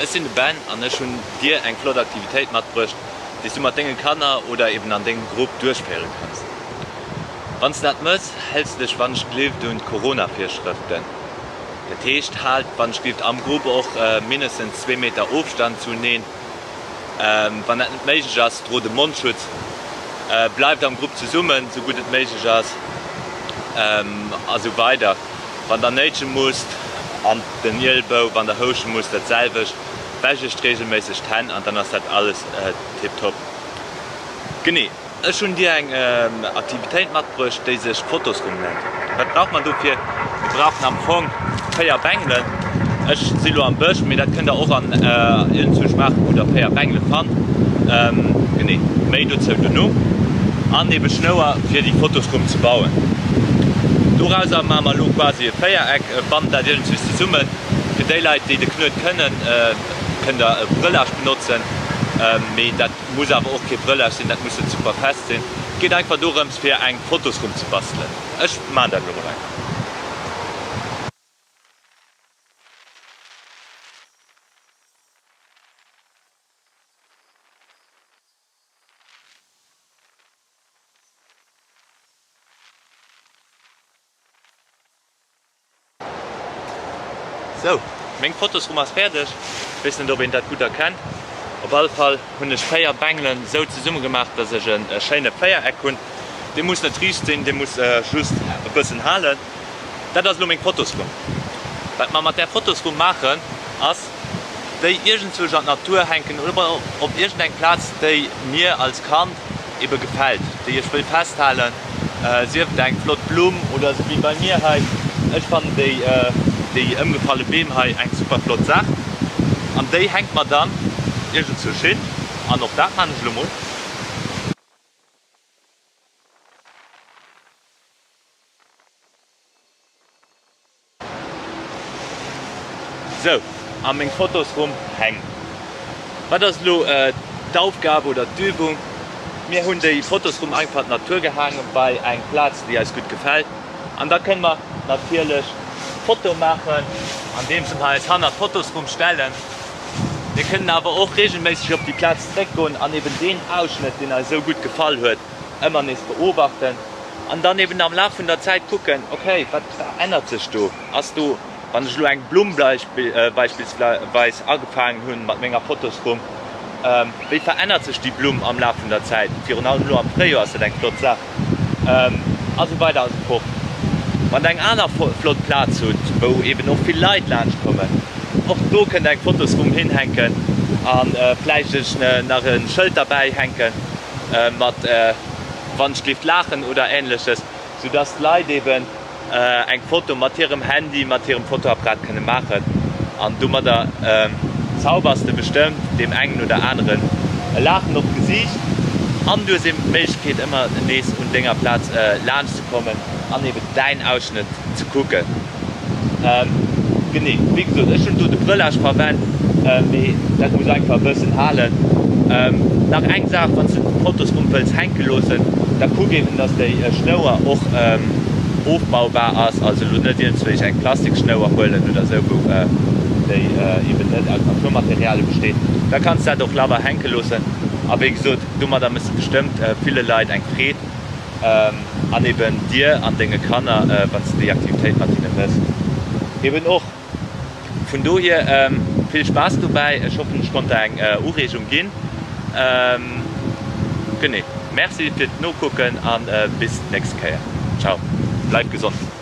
Ech sinn de Ben an ech hunn dir eng flott Aktivitéit matbruecht, déi s du mat denge Kanner oder eben an dengem Grupp duerchféiere kanns. Wann s de dat mëss, häls de dech wannechgelift un d'Corona-Virschrëften. Dat heescht, haalt wannechgelift am Grupp och mindestens zwee Meter Ofstand zuneen. Wann dat net méiglech ass, drot e Mondschutz. Bleift am Grupp zesummen, sou gutt et méiglech ass a sou weider. Wann der néitsche musst, an den Ielbou, wann der housche musst, dat selwecht. Wäscht iech reegelméisseg d'Hänn an dann ass dat alles tiptop. Genee, ech hunn dir eng Aktivitéit matbruecht, déi sech Fotosrumm nennt. Wat brauch mer dofir? Mir brauchen am Fong 4 Bengelen. Ech si lo am Bësch, mee dat kënnt der och an iergendzwousch maachen, wou der 4 Bengele fannt. Genee, méi dozou dono. An ebe Schnouer fir déi Fotosrumm ze bauen. Dorauser maache mer elo quasi e Véiereck, bannen dat iergendzwousch zesummen. Fir déi Leit, déi de Knuet kënnen, kënnt der e Brëllage benotzen, mee dat muss awer och kee Brëllage sinn, dat muss net super fest sinn. Et geet einfach dorëms fir eng Fotosrumm ze bastelen. Ech maan dat elo mol einfach. Sou, meng Fotosrumm ass fäerdeg. Weess net op een dat gutt erkennt. Op alle Fall hunn ech 4 Bengelen sou zesumme gemaach, dass ech e schéine Véiereck hunn. Dee muss net riicht sinn, dee muss just e bëssen halen. Dat ass elo meng Fotosrumm. Wat mer mat där Fotosrumm maachen ass, déi iergendzwousch an d'Natur hänken oder op iergendeng Plaz déi mir als Kand ebe gefält, déi ech wëll festhalen, sief et eng flott Blumm oder esou wéi bei mir hei. Ech fannen déi déi ëmgefalle Beem hei eng super flott Saach an déi hänkt mer dann iergendzwousch hin an och dat maan ech elo mol. Sou, a meng Fotosrumm hänkt. Wat ass elo d'Aufgab oder d'Übung? Mir hunn déi Fotosrumm einfach an d'Natur gehaangen, bei eng Plaz, déi eis gutt gefält. An da kënne mer natierlech Foto maachen, andeems mer eis hannert d'Fotosrumm stellen. Mir kënnen awer och reegelméisseg op déi Plaz zréckgoen an eben deen Ausschnëtt, deen eis esou gutt gefall huet, ëmmer nees beobachten. An dann eben am Laf vun der Zäit kucken, okay, wat verännert sech do? Ass do, wann ech elo eng Blumm beispillsweis agefaangen hunn mat menger Fotosrumm, wéi verännert sech déi Blumm am Laf vun der Zäit? Virun allem elo am Fréijoer ass dat eng flott Saach. A sou weider a sou fort. Wann der eng aner flott Plaz hutt, wou eben och vill Leit laanscht kommen, och do kënnt der eng Fotosrumm hinhänken a vläicht nach e Schëld derbäi hänken mat wann ech géif laachen oder ähnleches, sou dass d'Leit eben eng Foto mat hirem Handy, mat hirem Fotoapparat kënne maachen an domadder zaubers de bestëmmt deem engen oder aneren e Laachen op d'Gesiicht an du hues eben d'Méiglechkeet ëmmer nees un denger Plaz laanscht ze kommen an eben däin Ausschnëtt ze kucken. Genee, wéi gesot, ech hunn do de Brëllage verwennt, mee dat muss einfach e bëssen halen. Nach eng Saach, wann s de d'Fotosrumm wëlls hänke loossen, da kuck eben, dass déi Schnouer och ofbaubar ass, also elo net iergendzwéi eng Plastikschnouer huelen oder esou, wou déi eben net aus Naturmaterialie besteet. Da kanns de dat och labber hänke loossen a wéi gesot, domadder méchs de bestëmmt ville Leit eng Freed. An eben dir an denge Kanner, wann s de déi Aktivitéit mat hinne mëss, eben och. Vun dohier vill Spaass dobäi. Ech hoffen, ech konnt der eng Ureegung ginn. Genee, Merci fir d'Nokucken a bis d'nächst Kéier. Ciao, bleif gesond!